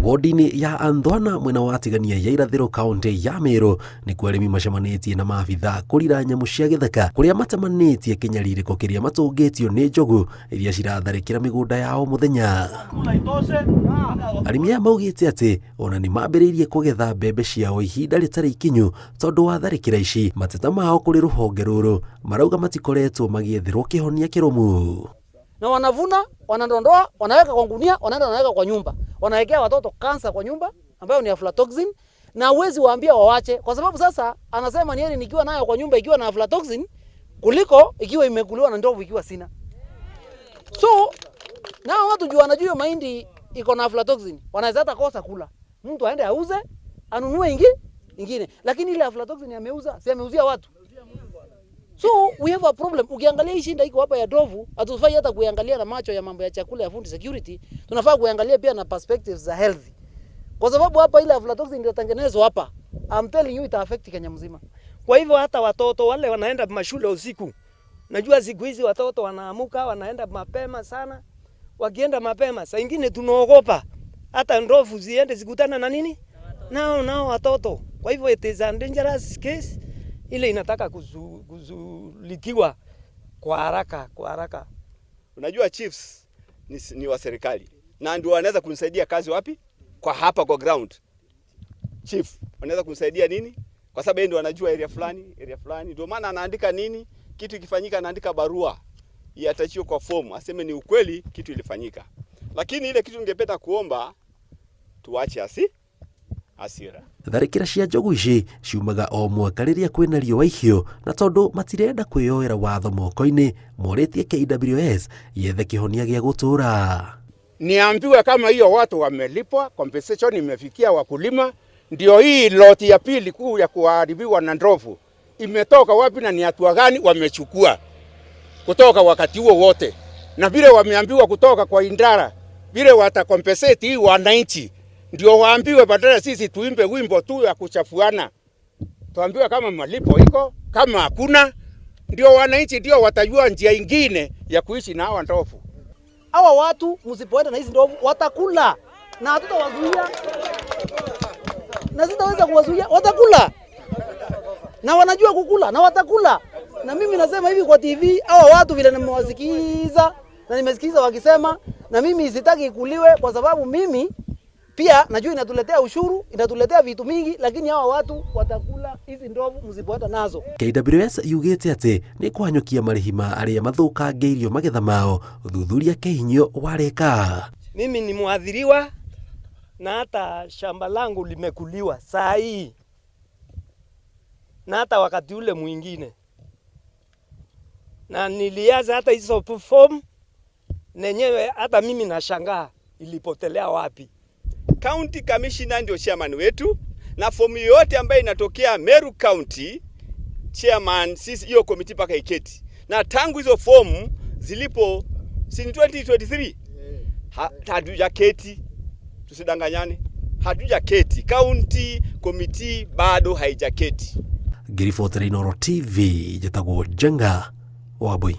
Wodi-inĩ ya Anthwana mwena wa Tigania ya irathĩro kaunti ya Meru nĩkuo arĩmi macemanĩtie na maabitha kũrira nyamũ cia gĩthaka kũrĩa matemanĩtie kĩnyarirĩko kĩrĩa matũngĩtio nĩ njogu iria ciratharĩkĩra mĩgũnda yao mũthenya. Arĩmi aya maugĩte atĩ ona nĩ mambĩrĩirie kũgetha mbembe ciao ihinda rĩtarĩ ikinyu tondũ wa tharĩkĩra ici. Mateta mao kũrĩ rũhonge rũrũ marauga matikoretwo magĩetherwo kĩhonia kĩrũmu. Na wanavuna, wanadondoa, wanaweka kwa gunia, wanaenda wanaweka kwa nyumba, wanawekea watoto kansa kwa nyumba ambayo ni aflatoxin, na huwezi waambia wawache, kwa sababu sasa anasema ni heri nikiwa nayo kwa nyumba ikiwa na aflatoxin kuliko ikiwa imekuliwa na ndovu ikiwa sina. So na watu juu wanajua hiyo mahindi iko na aflatoxin, wanaweza hata kosa kula, mtu aende auze anunue ingine, lakini ile aflatoxin ameuza, si ameuzia watu. So we have a problem. Ukiangalia hii shida iko hapa ya ndovu, hatufai hata kuiangalia na macho ya mambo ya chakula ya food security, tunafaa kuangalia pia na perspectives za health. Kwa sababu hapa ile aflatoxin ndio tengenezwa hapa. I'm telling you ita affect Kenya mzima. Kwa hivyo hata watoto wale wanaenda mashule usiku, najua siku hizi watoto wanaamuka wanaenda mapema sana. Wakienda mapema, saa ingine tunaogopa hata ndovu ziende zikutana na nini nao nao watoto. Kwa hivyo it is a dangerous case ile inataka kuzulikiwa kwa haraka kwa haraka. Unajua chiefs ni wa serikali na ndio wanaweza kunisaidia kazi wapi? Kwa hapa kwa ground. Chief wanaweza kunisaidia nini? Kwa sababu yeye ndio anajua area fulani, area fulani. Ndio maana anaandika nini? Kitu ikifanyika anaandika barua iatachiwe kwa fomu, aseme ni ukweli kitu ilifanyika. Lakini ile kitu ningependa kuomba tuache hasira. Tharĩkĩra cia njogu ici ciumaga o mwaka rĩrĩa kwĩna riũa ihiũ, na tondũ matirenda kwĩyoera watho moko-inĩ, morĩtie KWS yethe kĩhonia gĩa gũtũũra. Niambiwe kama hiyo watu wamelipwa compensation, imefikia wakulima, ndio hii lot ya pili kuu ya kuharibiwa na ndovu imetoka wapi na ni hatua gani wamechukua kutoka wakati huo wote, na vile wameambiwa kutoka kwa idara vile watacompensate hii wananchi, ndio waambiwe, badala sisi tuimbe wimbo tu ya kuchafuana, tuambiwe kama malipo iko, kama hakuna, ndio wananchi ndio watajua njia ingine ya kuishi na hawa ndovu. Hawa watu msipoenda na hizi ndovu watakula na hatutawazuia, na sitaweza kuwazuia, watakula na wanajua kukula na watakula. Na mimi nasema hivi kwa TV, hawa watu vile nimewasikiza na nimesikiza wakisema, na mimi sitaki ikuliwe kwa sababu mimi pia najua inatuletea ushuru, inatuletea vitu mingi, lakini hawa watu watakula hizi ndovu msipoenda nazo. KWS yugĩte atĩ nĩ kũhanyũkia marĩhi ma arĩa mathũkangĩirio magetha mao ũthuthuria kĩhinyio warĩka. Mimi ni mwathiriwa na hata shamba langu limekuliwa saa hii na hata wakati ule mwingine, na nilianza hata hizo form nenyewe, hata mimi nashangaa ilipotelea wapi. County Commissioner ndio chairman wetu, na fomu yote ambayo inatokea Meru County chairman, sisi hiyo committee mpaka iketi. Na tangu hizo fomu zilipo si ni 2023 hatujaketi, tusidanganyane, hatujaketi. County committee bado haijaketi. Ngĩribotera Inooro TV, njĩtagwo Njenga Wambui.